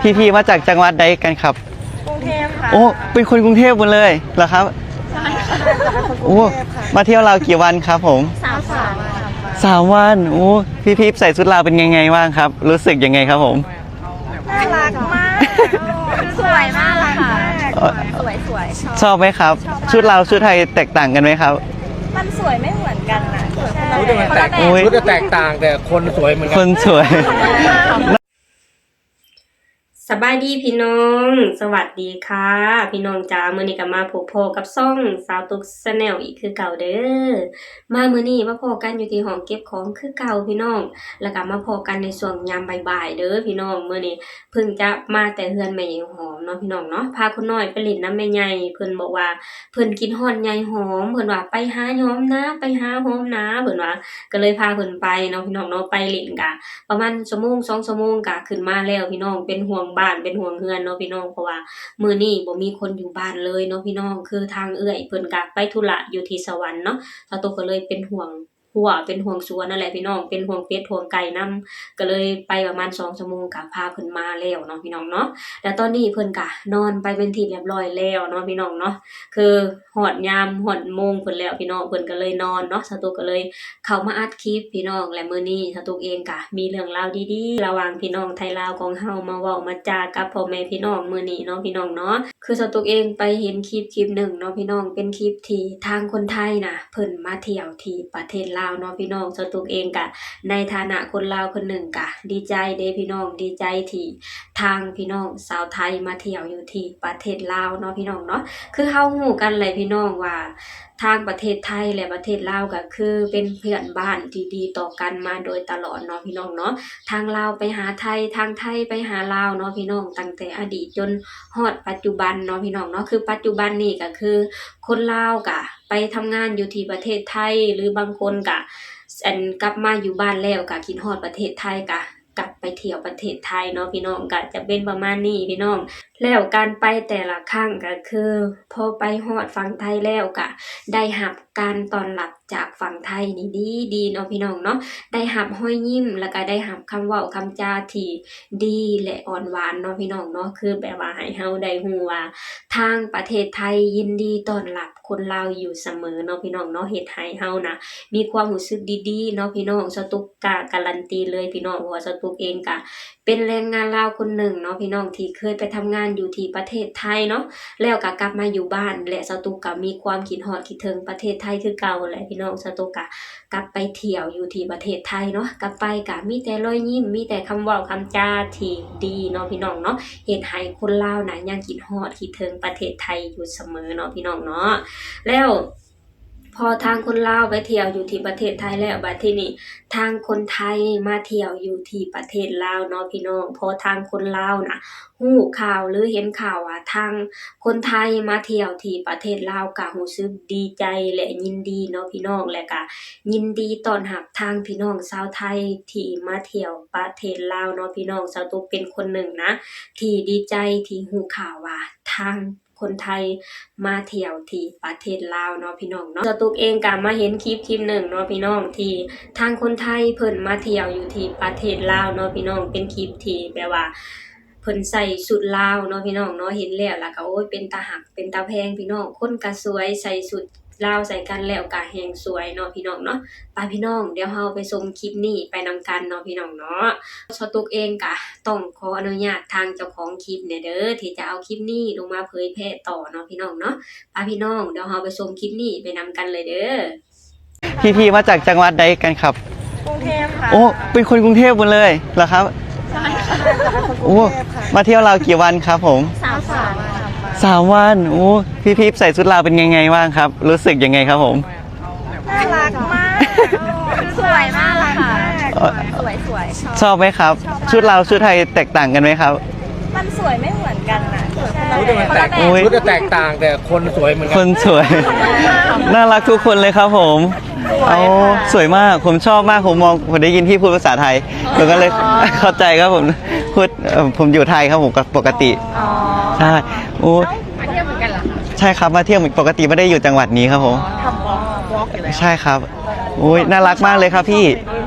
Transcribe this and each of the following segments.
พี่ๆ มาจากจังหวัดใดกันครับ? กรุงเทพฯ ค่ะ. โอ้ เป็นคนกรุงเทพฯ หมดเลยเหรอครับ? ใช่ค่ะ. โอ้ มาเที่ยวลาวกี่วันครับผม? สามวัน. สามวัน. โอ้ พี่ๆ ใส่ชุดลาวเป็นยังไงบ้างครับ? รู้สึกยังไงครับผม? น่ารักมาก. สวยมากเลยค่ะ. เอ่อ สวยๆ ชอบ. ชอบไหมครับ? ชอบมาก. ชุดลาวชุดไทยแตกต่างกันไหมครับ? มันสวยไม่เหมือนกันน่ะ. ชุดมันแตก คนละแบบ. โอ๊ย ชุดจะแตกต่าง แต่คนสวยเหมือนกัน. คนสวย. ສະບາຍດີພີ່ນ້ອງ ສະຫວັດດີຄ່ະພີ່ນ້ອງຈ້າ. ມື້ນີ້ກໍມາພົບພໍ້ກັບຊ່ອງສາວຕຸກ Channel ອີກຄືເກົ່າເດີ້. ມາມື້ນີ້ມາພໍ້ກັນຢູ່ທີ່ຫ້ອງເກັບຂອງຄືເກົ່າພີ່ນ້ອງ ແລ້ວກໍມາພໍ້ກັນໃນຊ່ວງຍາມບ່າຍໆ ເດີ້ພີ່ນ້ອງ. ມື້ນີ້ເພິ່ງຈະມາແຕ່ເຮືອນແມ່ໃຫຍ່ຫອມເນາະພີ່ນ້ອງເນາະ ພາຄົນນ້ອຍໄປຫຼິ້ນນຳແມ່ໃຫຍ່. ເພິ່ນບອກວ່າເພິ່ນຄິດຮອດໃຫຍ່ຫອມ ເພິ່ນວ່າໄປຫາຫອມນາ ໄປຫາຫອມນາ ເພິ່ນວ່າ ກໍເລີຍພາເພິ່ນໄປເນາະພີ່ນ້ອງເນາະ. ໄປຫຼິ້ນກະ ປະມານຊົ່ວໂມງສອງຊົ່ວໂມງກະຂຶ້ນມາແລ້ວພີ່ນ້ອງ. ເປັນຫ່ວງບ້ານເປັນຫ່ວງເຮືອນເນາະພີ່ນ້ອງ ເພາະວ່າມື້ນີ້ບໍ່ມີຄົນຢູ່ບ້ານເລີຍເນາະພີ່ນ້ອງ. ຄືທາງເອື້ອຍເພິ່ນກະໄປທຸລະຢູ່ທີ່ສະຫວັນເນາະ ສາວຕຸກກໍເລີຍເປັນຫ່ວງຮົ້ວເປັນຫ່ວງສວນນັ້ນແຫຼະພີ່ນ້ອງ ເປັນຫ່ວງເປັດຫ່ວງໄກ່ນຳ ກໍເລີຍໄປປະມານສອງຊົ່ວໂມງກະພາເພິ່ນມາແລ້ວເນາະພີ່ນ້ອງເນາະ. ແລ້ວຕອນນີ້ເພິ່ນກະນອນໄປເປັນທີ່ຮຽບຮ້ອຍແລ້ວເນາະພີ່ນ້ອງເນາະ ຄືຮອດຍາມຮອດໂມງເພິ່ນແລ້ວພີ່ນ້ອງ ເພິ່ນກໍເລີຍນອນເນາະ. ສາວຕຸກກໍເລີຍ ເຂົ້າມາອັດຄລິບພີ່ນ້ອງ ແລະ ມື້ນີ້ສາວຕຸກເອງກະມີເລື່ອງລາວດີໆ ລະຫວ່າງພີ່ນ້ອງໄທລາວຂອງເຮົາມາເວົ້າມາຈາກັບພໍ່ແມ່ພີ່ນ້ອງມື້ນີ້ເນາະພີ່ນ້ອງເນາະ. ຄືສາວຕຸກເອງໄປເຫັນຄລິບຄລິບໜຶ່ງເນາະພີ່ນ້ອງ ເປັນຄລິບທີ່ທາງຄົນໄທນະ ເພິ່ນມາທ່ຽວທີ່ປະເທດລາວເນາະພີ່ນ້ອງ. ສາວຕຸກເອງກະໃນຖານະຄົນລາວຄົນໜຶ່ງກະດີໃຈເດ້ພີ່ນ້ອງ ດີໃຈທີ່ທາງພີ່ນ້ອງຊາວໄທມາທ່ຽວຢູ່ທີ່ປະເທດລາວເນາະພີ່ນ້ອງເນາະ. ຄືເຮົາຮູ້ກັນແຫຼະພີ່ນ້ອງວ່າ ທາງປະເທດໄທ ແລະ ປະເທດລາວ ກໍຄືເປັນເພື່ອນບ້ານທີ່ດີຕໍ່ກັນມາໂດຍຕະຫຼອດເນາະພີ່ນ້ອງເນາະ. ທາງລາວໄປຫາໄທ ທາງໄທໄປຫາລາວເນາະພີ່ນ້ອງ ຕັ້ງແຕ່ອະດີດຈົນຮອດປັດຈຸບັນເນາະພີ່ນ້ອງເນາະ. ຄືປັດຈຸບັນນີ້ກໍຄືຄົນລາວກະໄປທຳງານຢູ່ທີ່ປະເທດໄທ ຫຼື ບາງຄົນກະ ອັນ ກັບມາຢູ່ບ້ານແລ້ວກະຄິດຮອດປະເທດໄທ ກະກັບໄປທ່ຽວປະເທດໄທເນາະພີ່ນ້ອງ. ກະຈະເປັນປະມານນີ້ພີ່ນ້ອງ. ແລ້ວການໄປແຕ່ລະຄັ້ງກໍຄື ພໍໄປຮອດຝັ່ງໄທແລ້ວກະໄດ້ຮັບການຕ້ອນຮັບຈາກຝັ່ງໄທນີ້ດີໆເນາະພີ່ນ້ອງເນາະ. ໄດ້ຮັບຮອຍຍິ້ມ ແລ້ວກະໄດ້ຮັບຄຳເວົ້າຄຳຈາທີ່ດີ ແລະ ອ່ອນຫວານເນາະພີ່ນ້ອງເນາະ. ຄືແບບວ່າໃຫ້ເຮົາໄດ້ຮູ້ວ່າທາງປະເທດໄທຍິນດີຕ້ອນຮັບຄົນລາວຢູ່ສະເໝີເນາະພີ່ນ້ອງເນາະ. ເຮັດໃຫ້ເຮົານະມີຄວາມຮູ້ສຶກດີໆເນາະພີ່ນ້ອງ. ສາວຕຸກກ້າກາລັນຕີເລີຍພີ່ນ້ອງ ເພາະວ່າສາວຕຸກເອງກະ ເປັນແຮງງານລາວຄົນໜຶ່ງເນາະພີ່ນ້ອງ ທີ່ເຄີຍໄປທຳງານຢູ່ທີ່ປະເທດໄທເນາະ ແລ້ວກໍກັບມາຢູ່ບ້ານ ແລະ ສາວຕຸກກໍມີຄວາມຄິດຮອດຄິດເຖິງປະເທດໄທຄືເກົ່າແຫຼະພີ່ນ້ອງ. ສາວຕຸກກໍກັບໄປທ່ຽວຢູ່ທີ່ປະເທດໄທເນາະ ກັບໄປກໍມີແຕ່ຮອຍຍິ້ມ ມີແຕ່ຄຳເວົ້າຄຳຈາທີ່ດີເນາະພີ່ນ້ອງເນາະ ເຮັດໃຫ້ຄົນລາວນະຍັງຄິດຮອດຄິດເຖິງປະເທດໄທຢູ່ສະເໝີເນາະພີ່ນ້ອງເນາະ. ແລ້ວ ພໍທາງຄົນລາວໄປທ່ຽວຢູ່ທີ່ປະເທດໄທແລ້ວ ບາດທີນີ້ທາງຄົນໄທມາທ່ຽວຢູ່ທີ່ປະເທດລາວເນາະພີ່ນ້ອງ. ພໍທາງຄົນລາວນະຮູ້ຂ່າວ ຫຼື ເຫັນຂ່າວວ່າທາງຄົນໄທມາທ່ຽວທີ່ປະເທດລາວ ກະຮູ້ສຶກດີໃຈ ແລະ ຍິນດີເນາະພີ່ນ້ອງ ແລະ ກະຍິນດີຕ້ອນຮັບທາງພີ່ນ້ອງຊາວໄທທີ່ມາທ່ຽວປະເທດລາວເນາະພີ່ນ້ອງ. ສາວຕຸກເປັນຄົນໜຶ່ງນະທີ່ດີໃຈທີ່ຮູ້ຂ່າວວ່າທາງ ຄົນໄທມາທ່ຽວທີ່ປະເທດລາວເນາະພີ່ນ້ອງເນາະ. ສາວຕຸກເອງກະມາເຫັນຄລິບຄລິບໜຶ່ງເນາະພີ່ນ້ອງ ທີ່ທາງຄົນໄທເພິ່ນມາທ່ຽວຢູ່ທີ່ປະເທດລາວເນາະພີ່ນ້ອງ. ເປັນຄລິບທີ່ແບບວ່າເພິ່ນໃສ່ຊຸດລາວເນາະພີ່ນ້ອງເນາະ. ເຫັນແລ້ວລະກະ ໂອ້ຍ ເປັນຕາຮັກເປັນຕາແພງພີ່ນ້ອງ. ຄົນກະສວຍ ໃສ່ຊຸດລາວໃສ່ກັນແລ້ວກະແຮ່ງສວຍເນາະພີ່ນ້ອງເນາະ. ໄປພີ່ນ້ອງ ດຽວເຮົາໄປຊົມຄລິບນີ້ໄປນຳກັນເນາະພີ່ນ້ອງເນາະ. ສາວຕຸກເອງກະຕ້ອງຂໍອະນຸຍາດທາງເຈົ້າຂອງຄລິບແດ່ເດີ້ ທີ່ຈະເອົາຄລິບນີ້ລົງມາເຜີຍແຜ່ຕໍ່ເນາະພີ່ນ້ອງເນາະ. ໄປພີ່ນ້ອງ ດຽວເຮົາໄປຊົມຄລິບນີ້ໄປນຳກັນເລີຍເດີ້. พี่ๆ มาจากจังหวัดใดกันครับ? กรุงเทพฯ ค่ะ. โอ้ เป็นคนกรุงเทพฯ หมดเลยเหรอครับ? ใช่ค่ะ. โอ้ มาเที่ยวลาวกี่วันครับผม? สามวัน. สามวัน. โอ้ พี่ๆ ใส่ชุดลาวเป็นยังไงบ้างครับ? รู้สึกยังไงครับผม? น่ารักมาก. สวยมากเลยค่ะ. เอ่อ สวยๆ ชอบ. ชอบไหมครับ? ชอบมาก. ชุดลาวชุดไทยแตกต่างกันไหมครับ? มันสวยไม่เหมือนกันน่ะ. ชุดมันแตก คนละแบบ. โอ๊ย ชุดจะแตกต่าง แต่คนสวยเหมือนกัน. คนสวย น่ารักทุกคนเลยครับผม. สวยค่ะ. โอ้ สวยมาก ผมชอบมาก ผมมอง ผมได้ยินพี่พูดภาษาไทย ผมก็เลย อ๋อ เข้าใจครับผม พูด เอ่อ ผมอยู่ไทยครับผม ก็ปกติ. อ๋อ ใช่ โอ้ มาเที่ยวเหมือนกันเหรอคะ? ใช่ครับ มาเที่ยวเหมือน ปกติไม่ได้อยู่จังหวัดนี้ครับผม. อ๋อ ทำ walk walk อยู่แล้ว. ใช่ครับ. โอ๊ย น่ารักมากเลยครับพี่.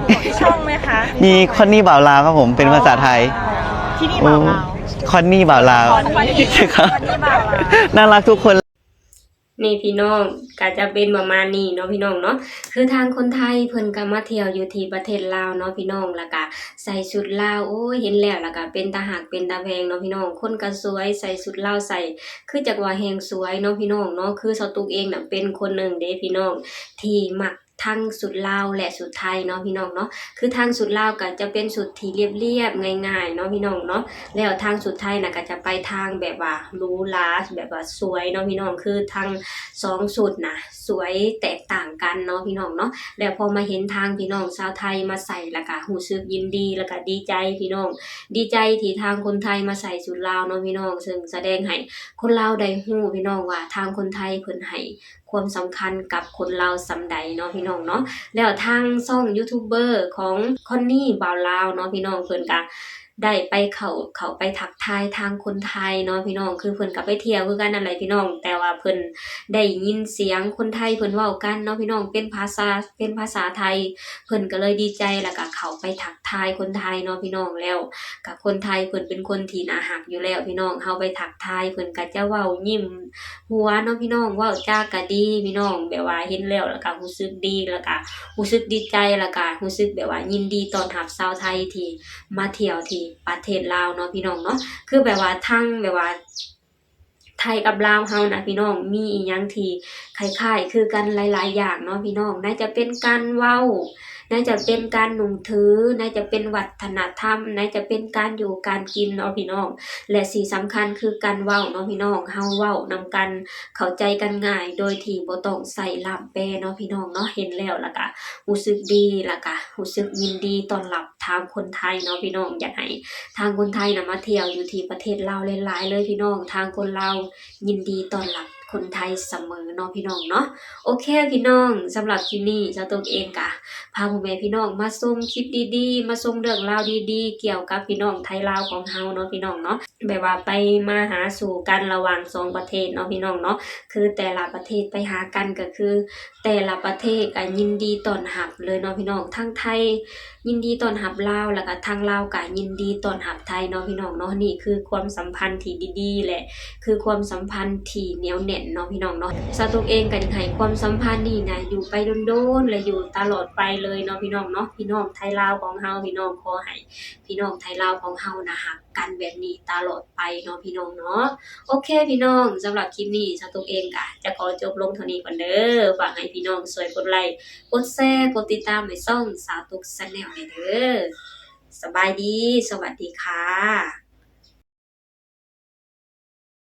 มีช่องไหมคะ? มีคอนนี่บ่าวลาวครับผม เป็นภาษาไทย. อ๋อ ที่นี่บ่าวลาว. โอ้ ຄອນນີ່ບ່າວລາວ ຄອນນີ່ບ່າວລາວ ໜ້າລັກທຸກຄົນ. ນີ້ພີ່ນ້ອງ ກະຈະເປັນປະມານນີ້ເນາະພີ່ນ້ອງເນາະ. ຄືທາງຄົນໄທເພິ່ນກະມາທ່ຽວຢູ່ທີ່ປະເທດລາວເນາະພີ່ນ້ອງ ລະກະໃສ່ຊຸດລາວ ໂອ້ຍ ເຫັນແລ້ວລະກະເປັນຕາຮັກເປັນຕາແພງເນາະພີ່ນ້ອງ. ຄົນກະສວຍ ໃສ່ຊຸດລາວ ໃສ່ ຄືຈັກວ່າແຮງສວຍເນາະພີ່ນ້ອງເນາະ. ຄືສາວຕຸກເອງນະເປັນຄົນໜຶ່ງເດ້ພີ່ນ້ອງ ທີ່ມັກທັງຊຸດລາວ ແລະ ຊຸດໄທເນາະພີ່ນ້ອງເນາະ. ຄືທາງຊຸດລາວກະຈະເປັນຊຸດທີ່ລຽບໆ ງ່າຍໆ ເນາະພີ່ນ້ອງເນາະ. ແລ້ວທາງຊຸດໄທນະກະຈະໄປທາງແບບວ່າຫຼູຫຼາ ແບບວ່າສວຍເນາະພີ່ນ້ອງ. ຄືທັງສອງຊຸດນະ ສວຍແຕກຕ່າງກັນເນາະພີ່ນ້ອງເນາະ. ແລ້ວພໍມາເຫັນທາງພີ່ນ້ອງຊາວໄທມາໃສ່ ລະກະຮູ້ສຶກຍິນດີ ລະກະດີໃຈພີ່ນ້ອງ. ດີໃຈທີ່ທາງຄົນໄທມາໃສ່ຊຸດລາວເນາະພີ່ນ້ອງ ເຊິ່ງສະແດງໃຫ້ຄົນລາວໄດ້ຮູ້ພີ່ນ້ອງວ່າ ທາງຄົນໄທເພິ່ນໃຫ້ຄວາມສຳຄັນກັບຄົນລາວສ່ຳໃດເນາະພີ່ນ້ອງເນາະ. ແລ້ວທາງຊ່ອງຢູທູບເບີຂອງຄອນນີ່ບ່າວລາວເນາະພີ່ນ້ອງ ເພິ່ນກະ ໄດ້ໄປເຂົ້າ ເຂົ້າໄປທັກທາຍທາງຄົນໄທເນາະພີ່ນ້ອງ. ຄືເພິ່ນກະໄປທ່ຽວຄືກັນນັ້ນແຫຼະພີ່ນ້ອງ ແຕ່ວ່າເພິ່ນໄດ້ຍິນສຽງຄົນໄທເພິ່ນເວົ້າກັນເນາະພີ່ນ້ອງ ເປັນພາສາ ເປັນພາສາໄທ ເພິ່ນກະເລີຍດີໃຈ ລະກະເຂົ້າໄປທັກທາຍຄົນໄທເນາະພີ່ນ້ອງ. ແລ້ວກະຄົນໄທເພິ່ນເປັນຄົນທີ່ໜ້າຮັກຢູ່ແລ້ວພີ່ນ້ອງ ເຮົາໄປທັກທາຍເພິ່ນກະຈະເວົ້າຍິ້ມຫົວເນາະພີ່ນ້ອງ ເວົ້າຈາກະດີພີ່ນ້ອງ ແບບວ່າເຫັນແລ້ວລະກະຮູ້ສຶກດີ ລະກະຮູ້ສຶກດີໃຈ ລະກະຮູ້ສຶກແບບວ່າຍິນດີຕ້ອນຮັບຊາວໄທທີ່ ມາທ່ຽວທີ່ປະເທດລາວເນາະພີ່ນ້ອງເນາະ. ຄືແບບວ່າທັງແບບວ່າໄທກັບລາວເຮົານະພີ່ນ້ອງ ມີອີ່ຫຍັງທີ່ຄ້າຍໆຄືກັນຫຼາຍໆຢ່າງເນາະພີ່ນ້ອງ. ໃນຈະເປັນການເວົ້າ ໃນຈະເປັນການນຸ່ງຖື ໃນຈະເປັນວັດທະນະທຳ ໃນຈະເປັນການຢູ່ການກິນເນາະພີ່ນ້ອງ. ແລະ ທີ່ສຳຄັນຄືການເວົ້າເນາະພີ່ນ້ອງ ເຮົາເວົ້ານຳກັນ ເຂົ້າໃຈກັນງ່າຍ ໂດຍທີ່ບໍ່ຕ້ອງໃຊ້ລ່າມແປເນາະພີ່ນ້ອງເນາະ. ເຫັນແລ້ວລະກະຮູ້ສຶກດີ ລະກະຮູ້ສຶກຍິນດີຕ້ອນຮັບ ທາງຄົນໄທເນາະພີ່ນ້ອງ. ຢາກໃຫ້ທາງຄົນໄທນະມາທ່ຽວຢູ່ທີ່ປະເທດລາວຫຼາຍໆເລີຍພີ່ນ້ອງ. ທາງຄົນລາວຍິນດີຕ້ອນຮັບຄົນໄທສະເໝີເນາະພີ່ນ້ອງເນາະ. ໂອເຄພີ່ນ້ອງ ສຳລັບຄລິບນີ້ສາວຕຸກເອງກະພາພໍ່ແມ່ພີ່ນ້ອງມາຊົມຄລິບດີໆ ມາຊົມເລື່ອງລາວດີໆ ກ່ຽວກັບພີ່ນ້ອງໄທລາວຂອງເຮົາເນາະພີ່ນ້ອງເນາະ. ແບບວ່າໄປມາຫາສູ່ກັນລະຫວ່າງສອງປະເທດເນາະພີ່ນ້ອງເນາະ. ຄືແຕ່ລະປະເທດໄປຫາກັນກະຄື ແຕ່ລະປະເທດກະຍິນດີຕ້ອນຮັບເລີຍເນາະພີ່ນ້ອງ. ທັງໄທຍິນດີຕ້ອນຮັບລາວ ລະກະທາງລາວກະຍິນດີຕ້ອນຮັບໄທເນາະພີ່ນ້ອງເນາະ. ນີ້ຄືຄວາມສຳພັນທີ່ດີໆ ແລະ ຄືຄວາມສຳພັນທີ່ໜຽວແໜ້ນເນາະພີ່ນ້ອງເນາະ. ສາວຕຸກເອງກະຢາກໃຫ້ຄວາມສຳພັນນີ້ນະຢູ່ໄປດົນໆ ແລະ ຢູ່ຕະຫຼອດໄປເລີຍເນາະພີ່ນ້ອງເນາະ. ພີ່ນ້ອງໄທລາວຂອງເຮົາພີ່ນ້ອງ ຂໍໃຫ້ພີ່ນ້ອງໄທລາວຂອງເຮົານະຮັກ ກັນແບບນີ້ຕະຫຼອດໄປເນາະພີ່ນ້ອງເນາະ. ໂອເຄພີ່ນ້ອງ ສຳລັບຄລິບນີ້ສາວຕຸກເອງກະຈະຂໍຈົບລົງເທົ່ານີ້ກ່ອນເດີ. ຝາກໃຫ້ພີ່ນ້ອງຊ່ວຍກົດໄລ ກົດແຊ ກົດຕິດຕາມໃຫ້ຊ່ອງສາວຕຸກແຊນແນວແດ່ເດີ. ສະບາຍດີ ສະຫວັດດີຄ່ະ.